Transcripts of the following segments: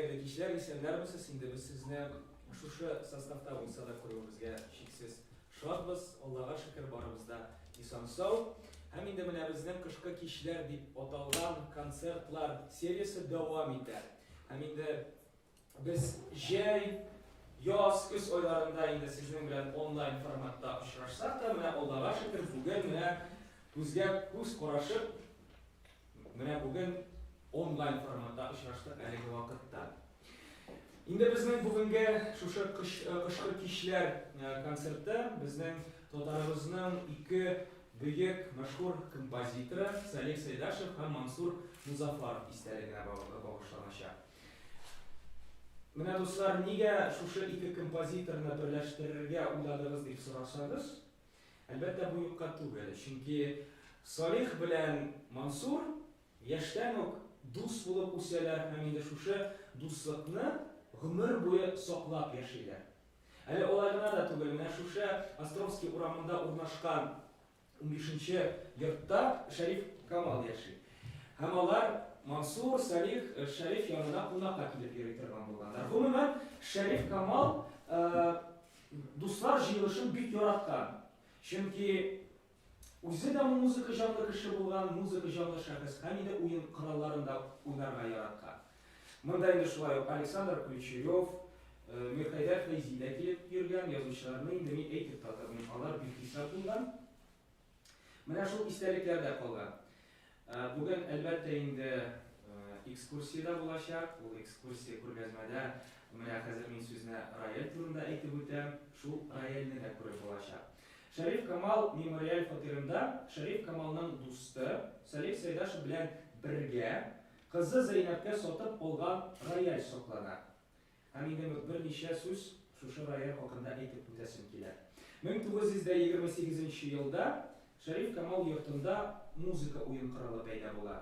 Хәерле кичләр, исәннәрмесез? Инде без сезне шушы составта булса да күрүебезгә чиксез шатбыз. Аллага шөкер, барыбыз да исән-сау. Һәм инде менә безнең кышкы кичләр дип аталган концертлар сериясе дәвам итә. Һәм инде без җәй, яз, көз айларында инде сезнең белән онлайн форматта очрашсак та, менә Аллага шөкер, бүген менә күзгә күз карашып, менә бүген онлайн форматта очраштык әлеге вакытта. Инде безнең бүгенге шушы кышкы кичләр концерты безнең татарыбызның ике бөек мәшһүр композиторы Салих Сәйдашев һәм Мансур Музафаров истәлегенә багышланачак. Менә, дуслар, нигә шушы ике композиторны берләштерергә уйладыгыз дип сорасагыз, әлбәттә, бу юкка түгел. Чөнки Салих белән Мансур яшьтән үк дус булып үсәләр һәм инде шушы дуслыкны гомер буе саклап яшиләр. Әле алай гына да түгел, менә шушы Островский урамында урнашкан Унбишенче йортта Шәриф Камал яши. Һәм алар Мансур, Салих, Шәриф янына кунакка килеп йөри торган булганнар. Гомумән, Шәриф Камал дуслар җыелышын бик яраткан. Чөнки үзе дә музыка җанлы кеше булган, музыка җанлы шәхес һәм инде уен коралларын да уйнарга яраткан. Монда инде шулай ук Александр Ключерев, Мирхәйдәр Фәйзи дә килеп йөргән, язучыларны инде мин әйтеп тә тормыйм, алар бихисап булган. Менә шул истәлекләр дә калган. Бүген, әлбәттә инде, экскурсия дә булачак. Ул экскурсия күргәзмәдә, менә хәзер мин сүзне рояль турында әйтеп үтәм, шул рояльне дә күреп булачак. Шәриф Камал мемориаль фатирында Шәриф Камалның дусты Салих Сәйдашев белән бергә Кызы Зәйнәпкә сатып алган рояль саклана. Һәм инде берничә сүз шушы рояль хакында әйтеп үтәсем килә. 1928 нче елда Шәриф Камал йортында музыка уен коралы пәйда була.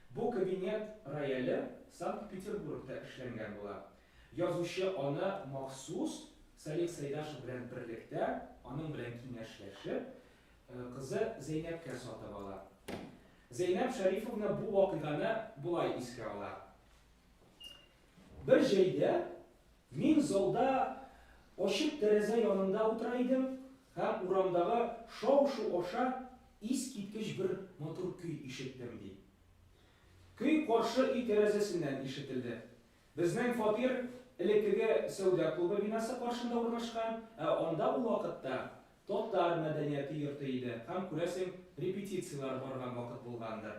Бу кабинет рояле Санкт-Петербургта эшләнгән була. Язучы аны махсус Салих Сәйдашев белән берлектә, аның белән киңәшләшеп, кызы Зәйнәпкә сатып ала. Зәйнәп Шәрифовна бу вакыйганы болай искә ала. Бер җәйдә мин залда ачык тәрәзә янында утыра идем һәм урамдагы шау-шу аша искиткеч бер матур көй ишеттем, ди. Көй каршы өй тәрәзәсеннән ишетелде. Безнең фатир элеккеге сәүдә клубы бинасы каршында урнашкан, ә анда ул вакытта Татар мәдәнияте йорты иде һәм, күрәсең, репетицияләр барган вакыт булгандыр.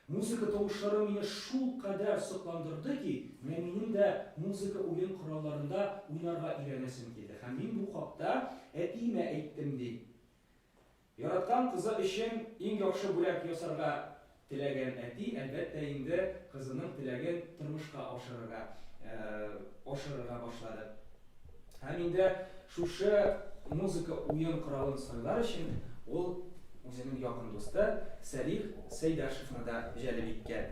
Музыка тавышлары мине шулкадәр сокландырды ки, менә минем дә музыка уен коралларында уйнарга өйрәнәсем килде һәм мин бу хакта әтиемә әйттем, ди. Яраткан кызы өчен иң яхшы бүләк ясарга теләгән әти, әлбәттә инде, кызының теләген тормышка ашырырга ашырырга башлады. Һәм инде шушы музыка уен коралын сайлар өчен ул үзенең якын дусты Сәлих Сәйдәшевны да җәлеп иткән.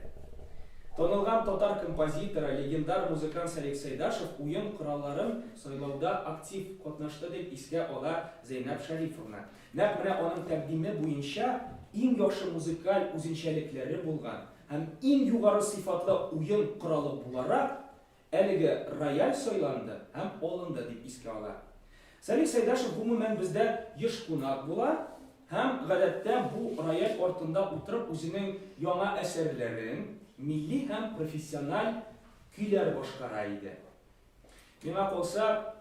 Танылган татар композиторы, легендар музыкант Сәлих Сәйдашев уен коралларын сайлауда актив катнашты, дип искә ала Зәйнәб Шәрифовна. Нәкъ менә аның тәкъдиме буенча иң яхшы музыкаль үзенчәлекләре булган һәм иң югары сыйфатлы уен коралы буларак әлеге рояль сайланды һәм алынды, дип искә ала. Салих Сәйдәшев гомумән бездә еш кунак була һәм, гадәттә, бу рояль артында утырып үзенең яңа әсәрләрен, милли һәм профессиональ көйләр башкара иде. Миңа калса,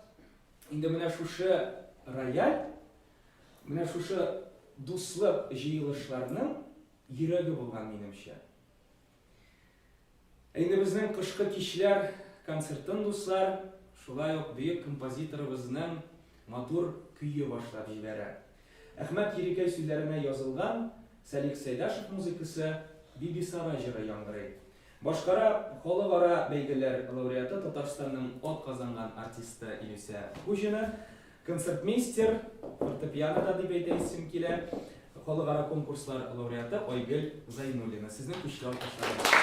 инде менә шушы рояль, менә шушы дуслык җыелышларның йөрәге булган, минемчә. Ә инде безнең Кышкы кичләр концертын, дуслар, шулай ук бөек композиторыбызның матур көе башлап җибәрә. Әхмәт Ерикәй сүзләренә язылган Сәлих Сәйдәшев музыкасы Бибисара җыры яңгырый. Башкара халыкара бәйгеләр лауреаты, Татарстанның атказанган артисты Илүсә Хуҗина. Концертмейстер, фортепианода дип әйтәсем килә, халыкара конкурслар лауреаты Айгөл Зайнуллина. Сезнең көчле алкышларыгыз.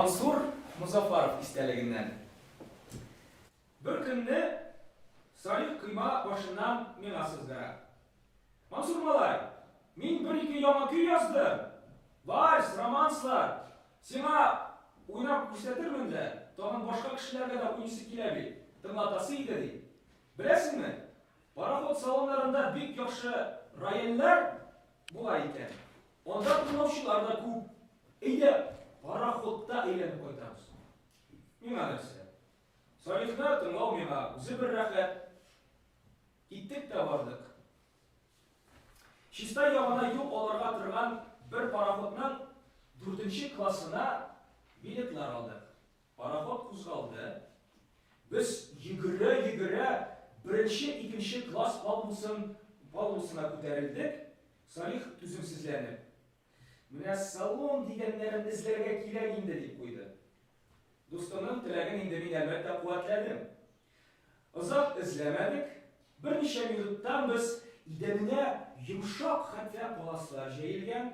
Мансур Мозаффаров истәлегеннән. Бер көнне Салих койма башыннан миңа сызгыра. Мансур малай, мин бер-ике яңа көй яздым. Вальс, романслар. Сиңа уйнап күрсәтермен дә, тагын башка кешеләргә дә уйныйсы килә бит, тыңлатасы иде, ди. Беләсеңме, пароход салоннарында бик яхшы рояльләр була икән. Анда тыңлаучылар да күп. Әйдә, пароходта әйләнеп кайтабыз. Миңа нәрсә? Салихны тыңлау миңа үзе бер рәхәт. Киттек тә бардык. Чистай ягына юл алырга торган бер пароходның дүртенче классына билетлар алдык. Пароход кузгалды. Без йөгерә-йөгерә беренче-икенче класс палубасын палубасына күтәрелдек. Салих түземсезләнеп, Менә салон дигәннәрен эзләргә кирәк инде, дип куйды. Дустымның теләген инде мин, әлбәттә, куәтләдем. Озак эзләмәдек, берничә минуттан без идәненә йомшак хәтфә паласлар җәелгән,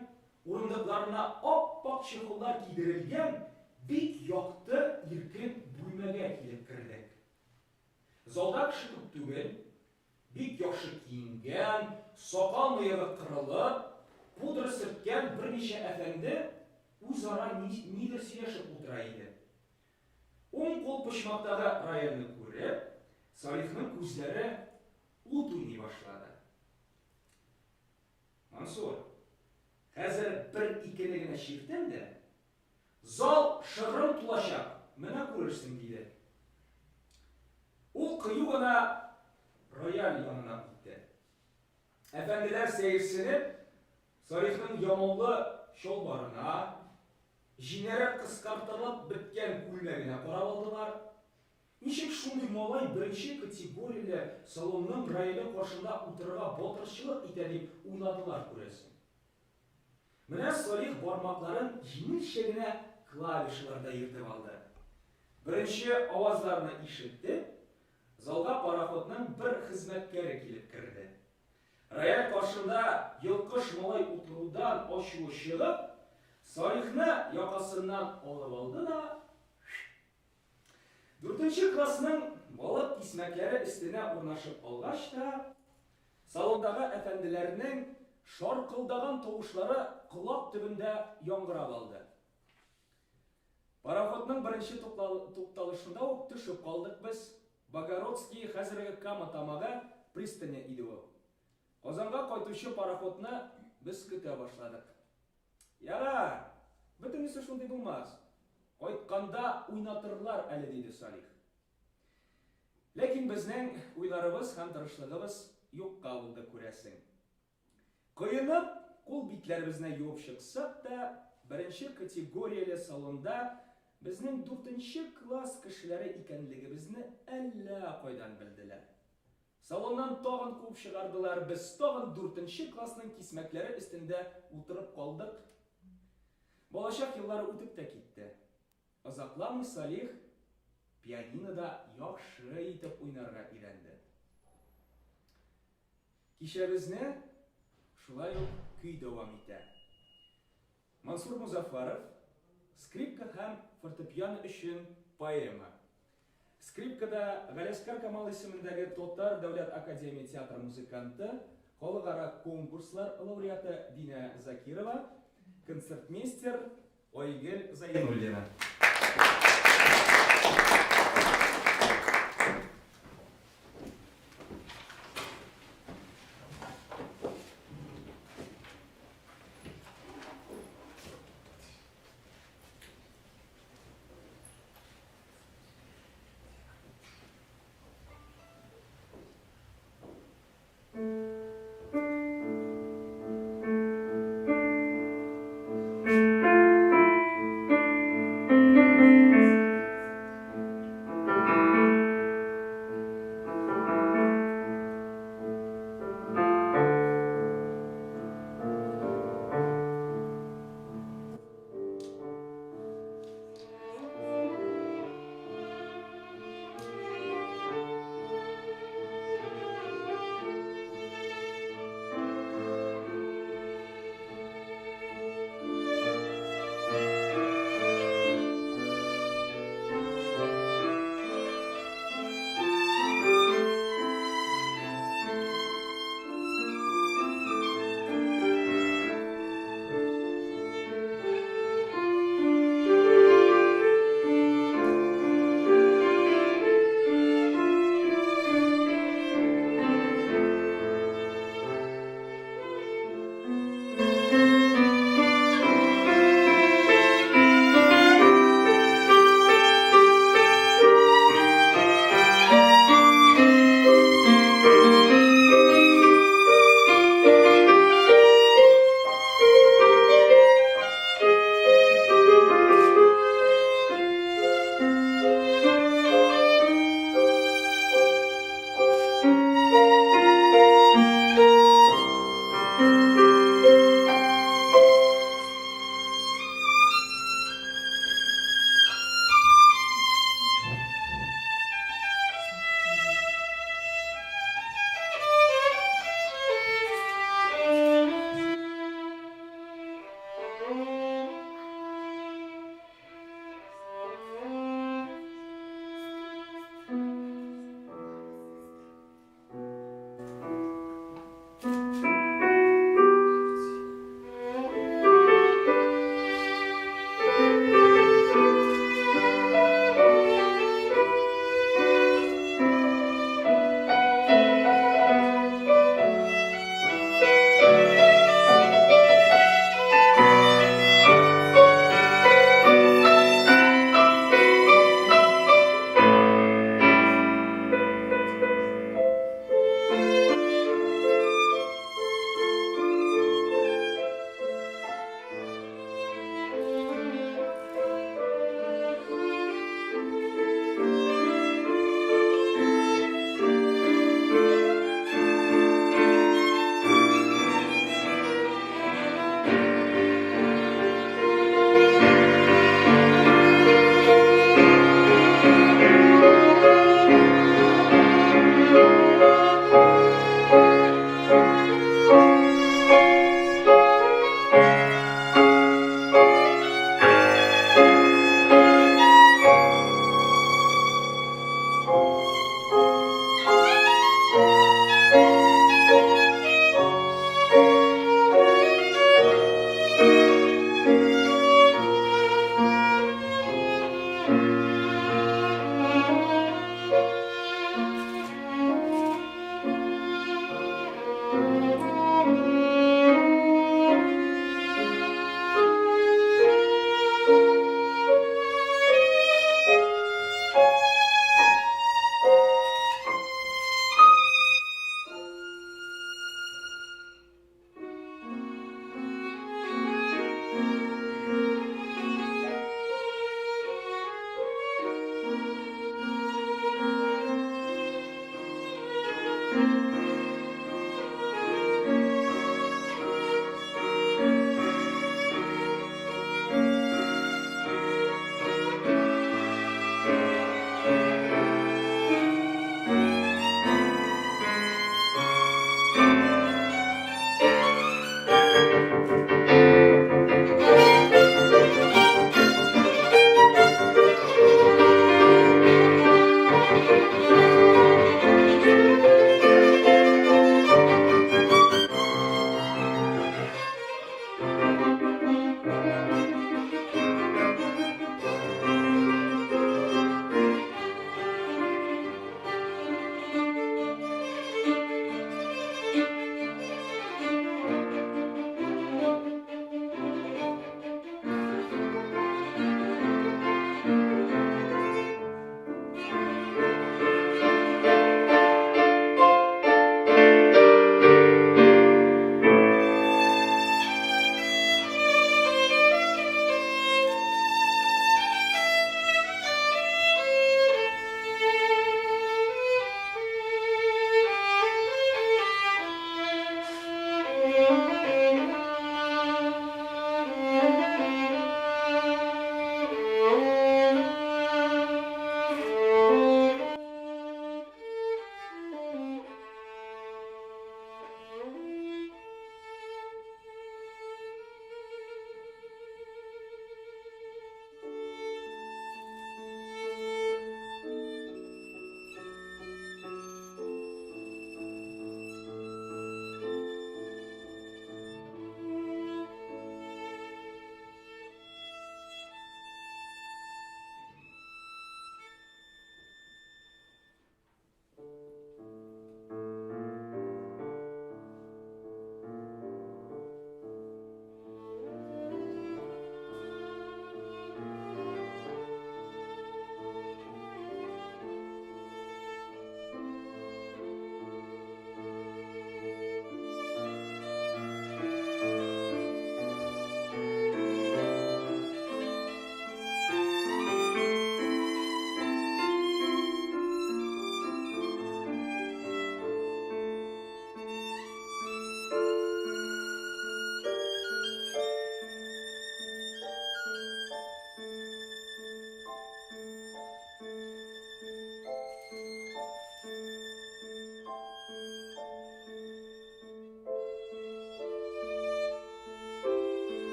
урындыкларына ап-ак чехоллар кидерелгән бик якты, иркен бүлмәгә килеп кердек. Залда кеше күп түгел, бик яхшы киенгән, сакал-мыегы кырылып, пудра сөрткән берничә әфәнде үзара нидер сөйләшеп утыра иде. Уң кул почмактагы рояльне күреп, Салихның күзләре ут уйный башлады. Мансур, хәзер бер-икене генә чиртәм дә, зал шыгрым тулачак, менә күрерсең, диде. Ул кыю гына рояль янына үтте. Әфәнделәр сәерсенеп, Салихның ямаулы чалбарына, җиңнәре кыскартылып беткән күлмәгенә карап алдылар. Ничек шундый малай беренче категорияле салонның рояле каршында утырырга батырчылык итә дип уйладылар, күрәсең. Менә Салих бармакларын җиңелчә генә клавишаларда йөртеп алды. Беренче авазларны ишетеп, залга пароходның бер хезмәткәре килеп керде. Рояль каршында йолкыш малай утырудан ачуы чыгып, Салихны якасыннан алып алды да, Дүртенче классның балык кисмәкләре өстенә урнашып алгач та, салондагы әфәнделәрнең шаркылдаган тавышлары колак төбендә яңгырап алды. Пароходның беренче тукталышында ук төшеп калдык без. Богородский, хәзерге Кама Тамагы пристане иде ул. Казанга кайтучы пароходны без көтә башладык. Ярар, бөтенесе шундый булмас. Кайтканда уйнатырлар әле, диде Салих. Ләкин безнең уйларыбыз һәм тырышлыгыбыз юкка булды, күрәсең. Коенып, кул битләребезне юып чыксак та, беренче категорияле салонда безнең дүртенче класс кешеләре икәнлегебезне әллә кайдан белделәр. Салоннан тагын куып чыгардылар, без тагын дүртенче классның кисмәкләре өстендә утырып калдык. Балачак еллары үтеп тә китте. Озакламый Салих пианинода яхшы итеп уйнарга өйрәнде. Кичәбезне шулай ук көй дәвам итә. Мансур Мозаффаров, скрипка һәм фортепиано өчен поэма. Скрипкада Галиәсгар Камал исемендәге Татар дәүләт академия театры музыканты, халыкара конкурслар лауреаты Динә Закирова, концертмейстер Айгөл Зәйнуллина.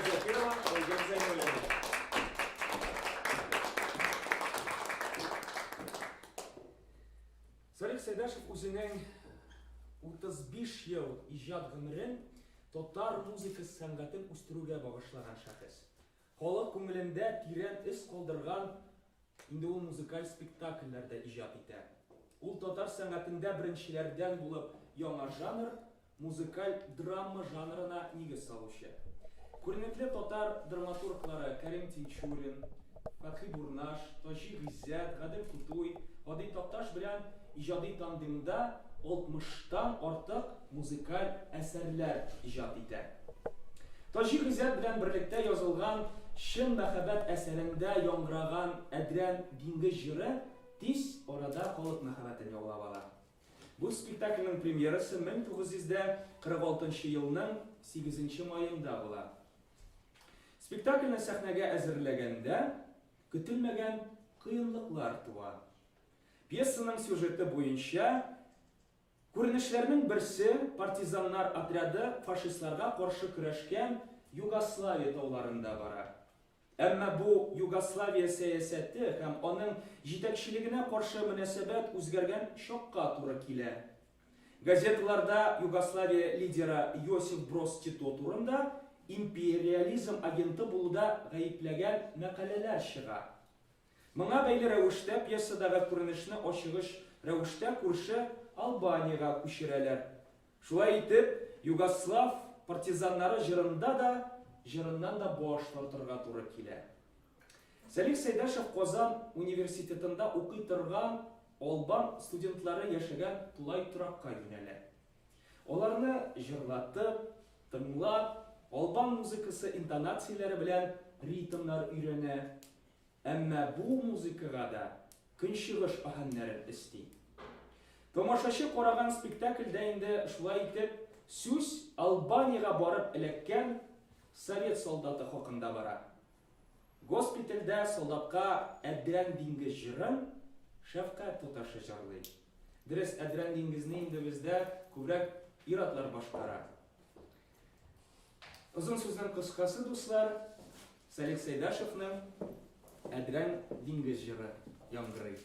Закирова, Айгөл Зәйнуллина. Салих Сәйдәшев үзенең 35 ел иҗат гомерен татар музыкасы сәнгатен үстерүгә багышлаган шәхес. Халык күңелендә тирән эз калдырган инде ул музыкаль спектакльләр дә иҗат итә. Ул татар сәнгатендә беренчеләрдән булып яңа жанр, музыкаль драма жанрына нигез салучы. Күренекле татар драматурглары Кәрим Тинчурин, Фәтхи Бурнаш, Таҗи Гыйззәт, Гадел Кутуй, Һади Такташ белән иҗади тандемда алтмыштан артык музыкаль әсәрләр иҗат итә. Таҗи Гыйззәт белән берлектә язылган Чын мәхәббәт әсәрендә яңгыраган Әдрән диңгез җыры тиз арада халык мәхәббәтен яулап ала. Бу спектакльнең премьерасы 1946 нчы елның сигезенче маенда була. Спектакльне сәхнәгә әзерләгәндә көтелмәгән кыенлыклар туа. Пьесаның сюжеты буенча, күренешләрнең берсе партизаннар отряды фашистларга каршы көрәшкән Югославия тауларында бара. Әмма бу Югославия сәясәте һәм аның җитәкчелегенә каршы мөнәсәбәт үзгәргән чакка туры килә. Газеталарда Югославия лидеры Йосиф Броз Тито турында империализм агенты булуда гаепләгән мәкаләләр чыга. Моңа бәйле рәвештә пьесадагы күренешне ачыгыч рәвештә күрше Албаниягә күчерәләр. Шулай итеп, югослав партизаннары җырында да җырыннан да баш тартырга туры килә. Сәлих Сәйдәшев Казан университетында укый торган албан студентлары яшәгән тулай торакка юнәлә. Аларны җырлатып, тыңлап, албан музыкасы интонацияләре белән ритмнар өйрәнә. Әмма бу музыкага да көнчыгыш аһәңнәрен өсти. Тамашачы караган спектакльдә инде шулай итеп сүз Албаниягә барып эләккән совет солдаты хакында бара. Госпитальдә солдатка Әдрән диңгез җырын Шәфкать туташы җырлый. Дөрес, Әдрән диңгезне инде бездә күбрәк ир-атлар башкара. Озын сүзнең кыскасы, дуслар, Салих Сәйдәшевның Әдрән диңгез җыры яңгырый.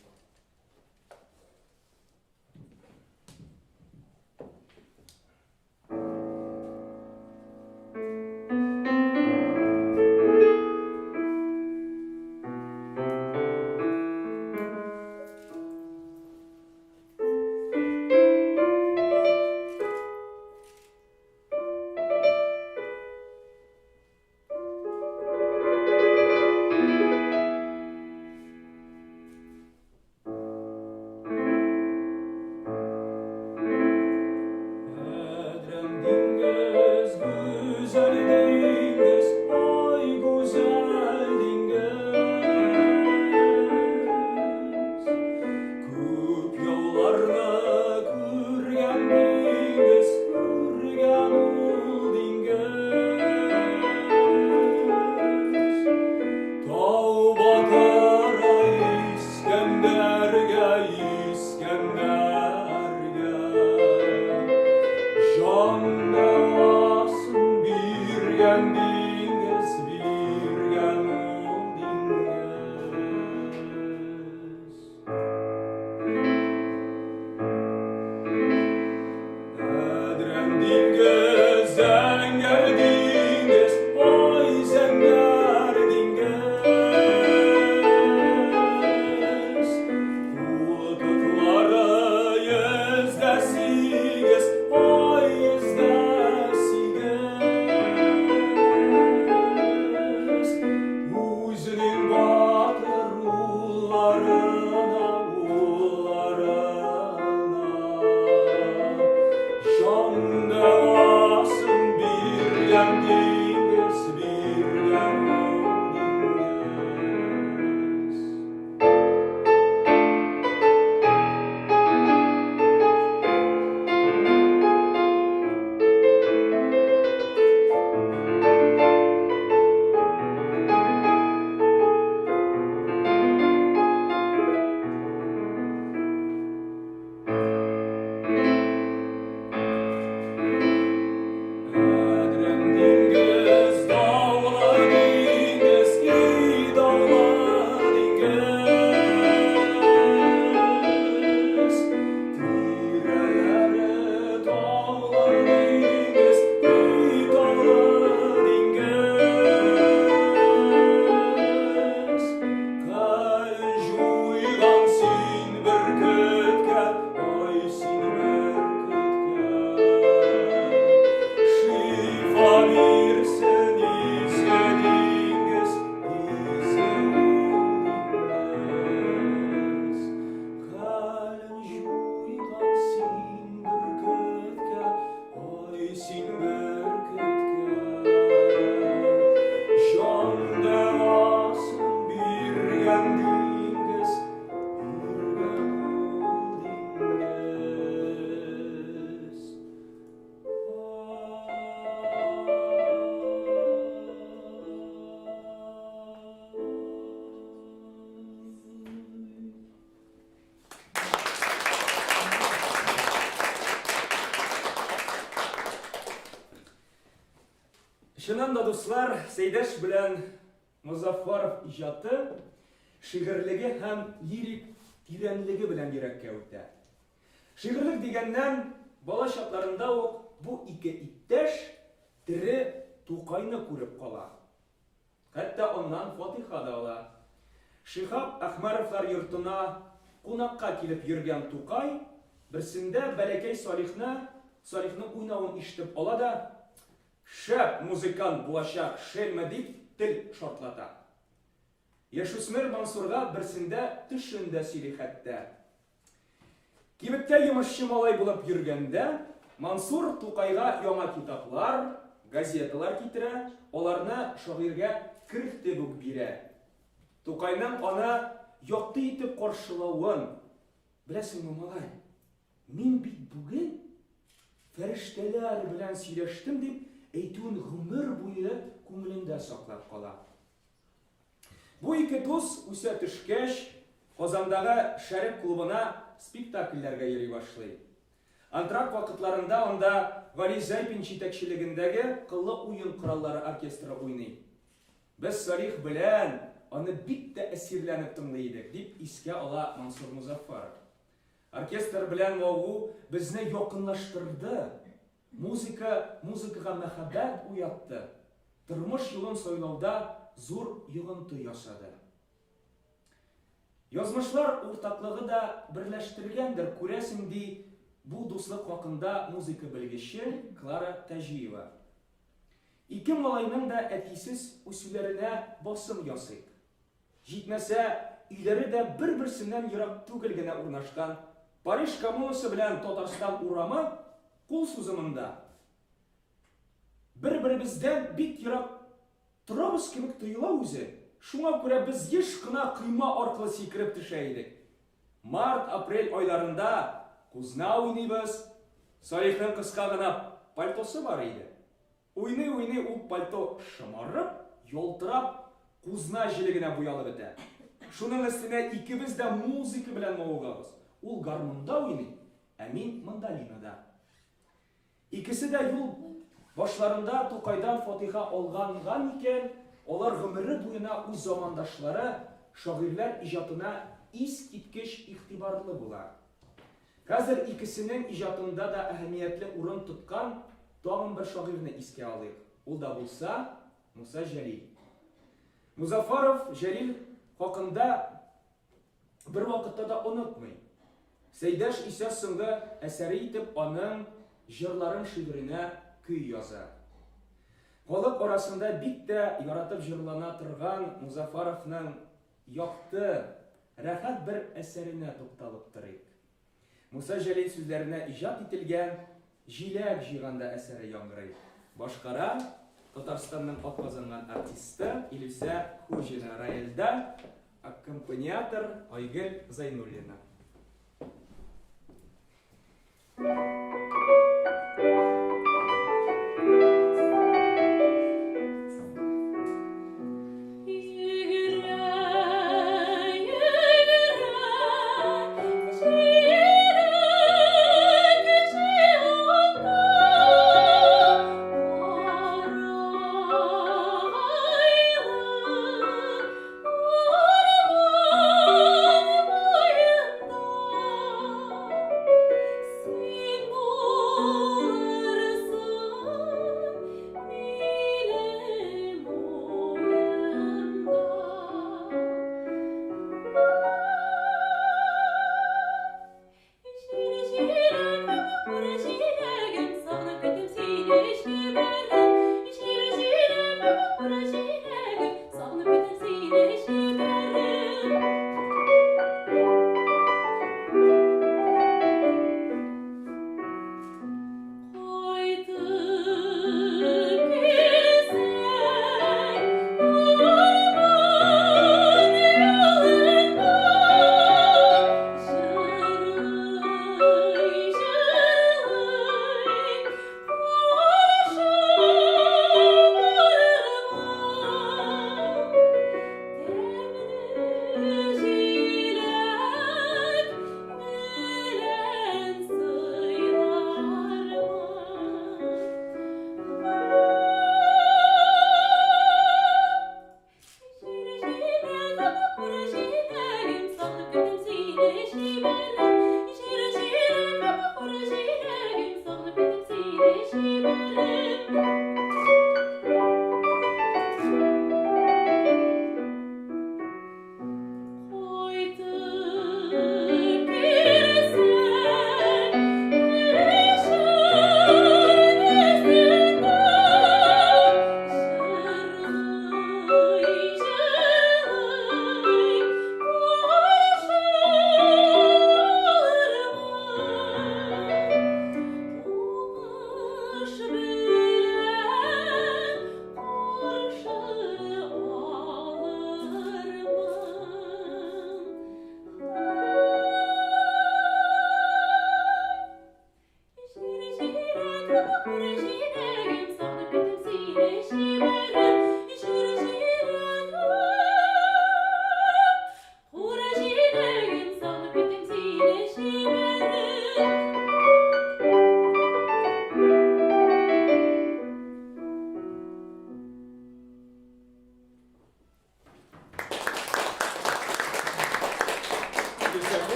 Син бөркеткә җан дәвасын биргән диңгез, биргән ул диңгез. Чыннан да, дуслар, Сәйдәш белән Мозаффаров иҗаты шигырьлеге һәм лирик тирәнлеге белән йөрәккә үтә. Шигырьлек дигәннән, бала чакларында ук бу ике иптәш тере Тукайны күреп кала. Хәтта аннан фатиха да ала. Шиһап Әхмәровлар йортына кунакка килеп йөргән Тукай берсендә бәләкәй Салихны Салихның уйнавын ишетеп ала да, Шәп музыкант булачак, шельма, дип тел шартлата. Яшүсмер Мансурга берсендә төшен дә сөйли хәтта. Кибеттә йомышчы малай булып йөргәндә, Мансур Тукайга яңа китаплар, газеталар китерә, аларны шагыйрьгә кертеп үк бирә. Тукайның аны якты итеп каршылавын, Беләсеңме, малай, мин бит бүген фәрештәләр белән сөйләштем, дип әйтүен гомер буе күңелендә саклап кала. Бу ике дус үсә төшкәч, Казандагы Шәрык клубына спектакльләргә йөри башлый. Антракт вакытларында анда Гали Зәйпин җитәкчелегендәге кыллы уен кораллары оркестры уйный. Без Салих белән аны бик тә әсирләнеп тыңлый идек, дип искә ала Мансур Мозаффаров. Оркестр белән мавыгу безне якынлаштырды, Музыка музыкага мәхәббәт уятты, тормыш юлын сайлауда зур йогынты ясады. Язмышлар уртаклыгы да берләштергәндер, күрәсең, ди бу дуслык хакында музыка белгече Клара Таҗиева. Ике малайның да әтисез үсүләренә басым ясыйк. Җитмәсә, өйләре дә бер-берсеннән ерак түгел генә урнашкан Париж Коммунасы белән Татарстан урамы кул сузымында. Бер-беребездән бик ерак торабыз кебек тоела үзе, шуңа күрә без еш кына койма аркылы сикереп төшә идек. Март-апрель айларында кузна уйныйбыз. Салихның кыска гына пальтосы бар иде. Уйный-уйный ул пальто шомарып, ялтырап, кузна җелегенә буялып бетә. Шуның өстенә икебез дә музыка белән мавыгабыз. Ул гармунда уйный, ә мин мандолинада. Икесе дә юл башларында Тукайдан фатиха алганга микән, алар гомере буена үз замандашлары, шагыйрьләр иҗатына искиткеч игътибарлы була. Хәзер икесенең иҗатында да әһәмиятле урын тоткан тагын бер шагыйрьне искә алыйк. Ул да булса, Муса Җәлил. Музафаров Җәлил хакында бервакытта да онытмый. Сәйдәш исә соңгы әсәре итеп аның Җырларым шигыренә көй яза. Халык арасында бик тә яратып җырлана торган Музафаровның Якты, рәхәт бер әсәренә тукталып торыйк. Муса Җәлил сүзләренә иҗат ителгән Җиләк җыйганда әсәре яңгырый. Башкара, Татарстанның атказанган артисты Илүсә Хуҗина, рояльдә аккомпаниатор Айгөл Зәйнуллина. Син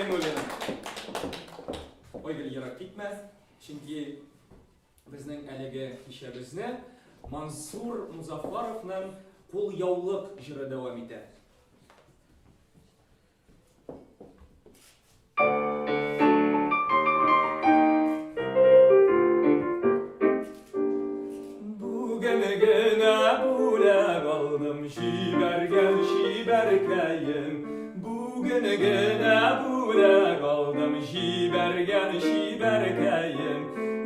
Зәйнуллина. Айгөл, ерак китмә, чөнки безнең әлеге кичәбезне Мансур Музафаровның Кулъяулык җыры дәвам итә. Бүген генә бүләк алдым, җибәргән чибәркәем. Бүген генә бүләк алдым, җибәргән чибәркәем.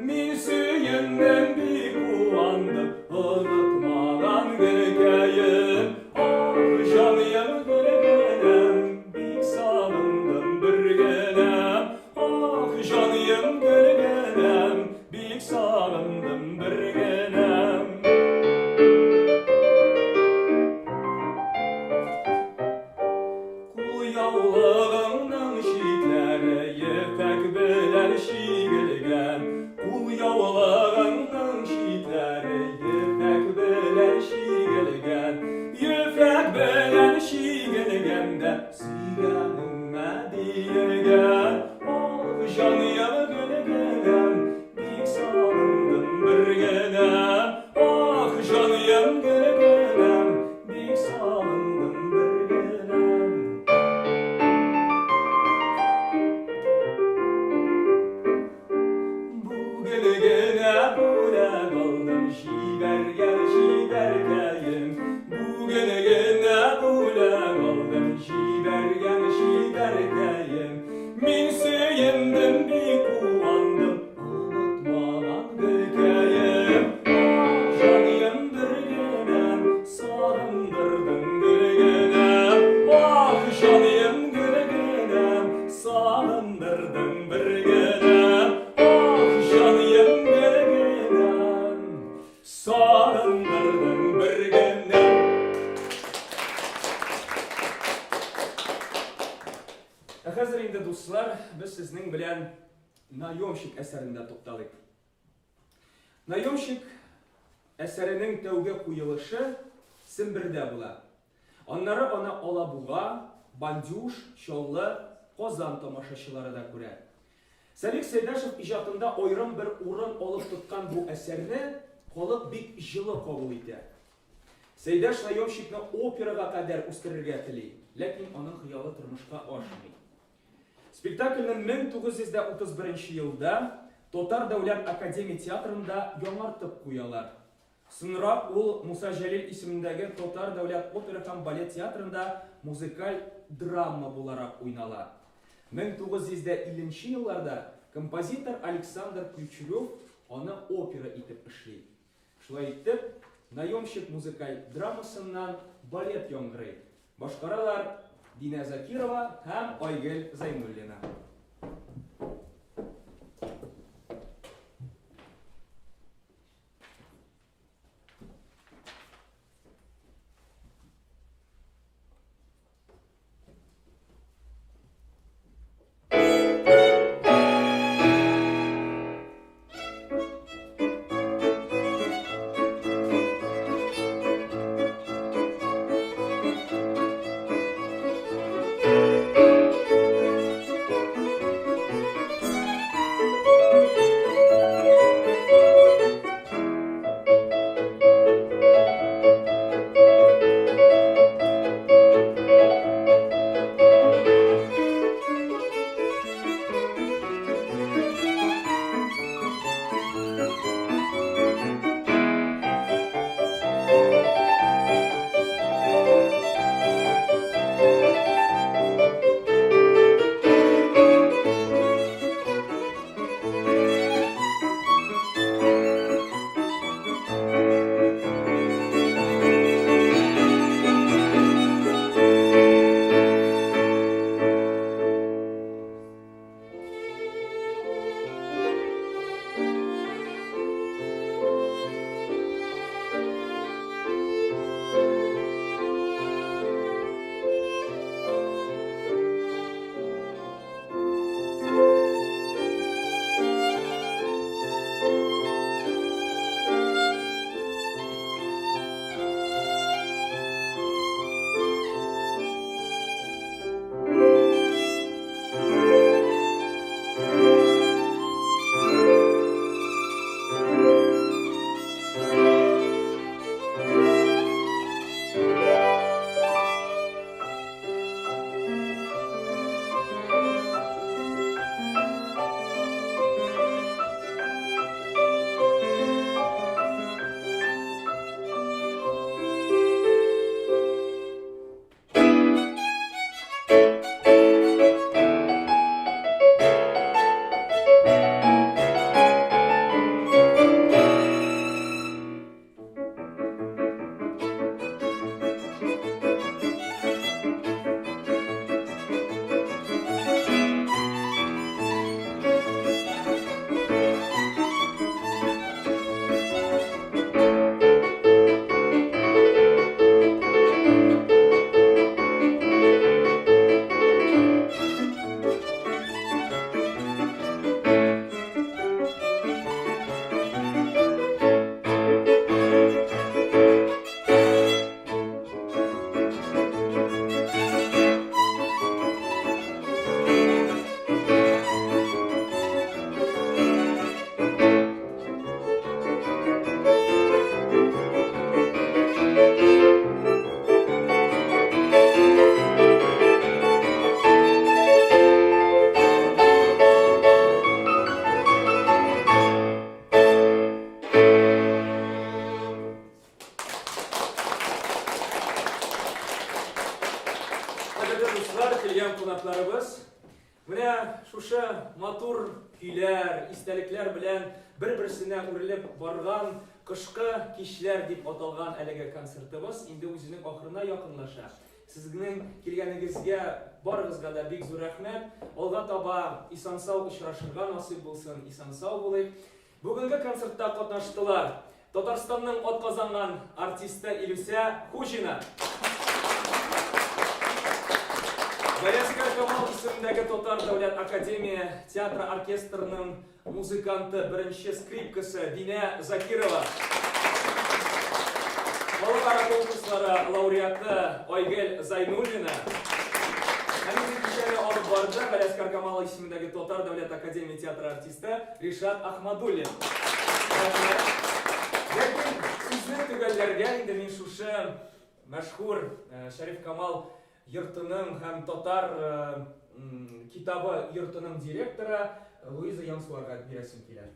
Мин сөендем, бик куандым, онытмаган гөлкәем. Ах, җаныем, гөлгенәм, бик сагындым бер генәм. Ах, җаныем, гөлгенәм, бик сагындым бер генәм. Кулъяулыгыңның читләре ефәк белән чигелгән. Кулъяулыгыңның читләре ефәк белән чигелгән. Ефәк белән чигелгән дә сөйгәнеңә диелгән. Ах, җаныем, гөлгенәм, бик сагындым бер генә. Ах, җаныем, гөлгенәм, бик сагындым бер генәм. Бүген генә бүләк алдым, җибәргән чибәркәем. Бүген генә бүләк алдым, җибәргән чибәркәем. Мин сөендем, бик куандым, онытмаган гөлкәем. Ах, җаныем, бер генәм, сагындырдың гөлгенәм. Ах, җаныем, гөлгенәм, сагындырдың бер генәм. Ах, җаныем, гөлгенәм, сагындырдың бер генәм. Ә хәзер инде, дуслар, без сезнең белән Наемщик әсәрендә тукталыйк. Наемщик әсәренең тәүге куелышы Сембердә була. Аннары аны Алабуга, Бандюш, Чаллы, Казан тамашачылары да күрә. Сәлих Сәйдәшев иҗатында аерым бер урын алып тоткан бу әсәрне халык бик җылы кабул итә. Сәйдәш наемщикны операга кадәр үстерергә тели, ләкин аның хыялы тормышка ашмый. Спектакльне 1931 елда Татар дәүләт академия театрында яңартып куялар. Соңрак ул Муса Җәлил исемендәге Татар дәүләт опера һәм балет театрында музыкаль драма буларак уйнала. 1950 нче елларда композитор Александр Ключерев аны опера итеп эшли. Шулай итеп, Наемщик музыкаль драмасыннан балет яңгырый. Башкаралар Динә Закирова һәм Айгөл Зәйнуллина. кунакларыбыз, менә шушы матур көйләр, истәлекләр белән бер-берсенә үрелеп барган Кышкы кичләр дип аталган әлеге концертыбыз инде үзенең ахырына якынлаша. Сезнең килгәнегезгә барыгызга да бик зур рәхмәт. Алга таба исән-сау очрашырга насыйп булсын, исән-сау булыйк. Бүгенге концертта катнаштылар Татарстанның атказанган артисты Илүсә Хуҗина, Галиәсгар Камал исемендәге Татар дәүләт академия театры оркестрының музыканты, беренче скрипкасы Динә Закирова, Халыкара конкурслары лауреаты Айгөл Зайнуллина, һәм инде кичәне алып барды Галиәсгар Камал исемендәге Татар дәүләт академия театры артисты Ришат Ахмадуллин. Рәхмәт. Ләкин сүзне төгәлләргә инде мин шушы мәшһүр Шәриф Камал йортының һәм татар китабы йортының директоры Луиза Янсуарга бирәсем килә.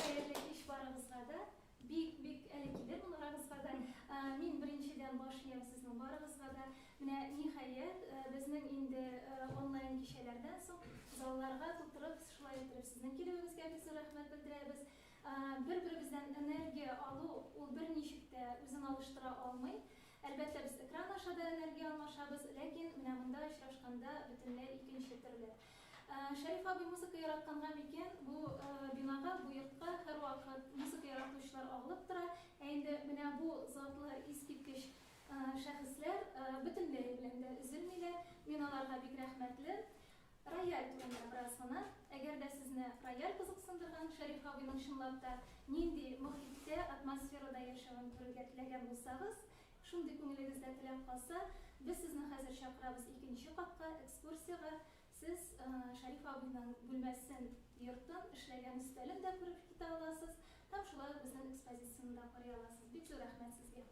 Хәерле кич барыгызга да. Бик, бик әле килермен арагызга да. Мин беренчедән баш иям сезнең барыгызга да. Менә, ниһаять, безнең инде онлайн кичәләрдән соң залларга тутырып, шулай иттереп сезнең килүегезгә бик зур рәхмәт белдерәбез. Бер-беребездән энергия алу ул берничек тә үзен алыштыра алмый. Әлбәттә, без экран аша да энергия алмашабыз, ләкин менә монда очрашканда бөтенләй икенче төрле. Шәриф абый музыка яратканга микән, бу бинага, бу йортка һәрвакыт музыка яратучылар агылып тора. Ә инде менә бу затлы, искиткеч шәхесләр бөтенләе белән дә өзелмиләр. Мин аларга бик рәхмәтле. Рояль турында бераз гына. Әгәр дә сезне рояль кызыксындырган, Шәриф абыйның чынлап та нинди мохиттә, атмосферада яшәвен күрергә теләгән булсагыз, шундый күңелегездә теләк калса, без сезне хәзер чакырабыз икенче катка, экскурсиягә. Сез Шәриф абыйның бүлмәсен, йортын, эшләгән өстәлен дә күреп китә аласыз һәм шулай ук безнең экспозицияне дә карый аласыз. Бик зур рәхмәт сезгә.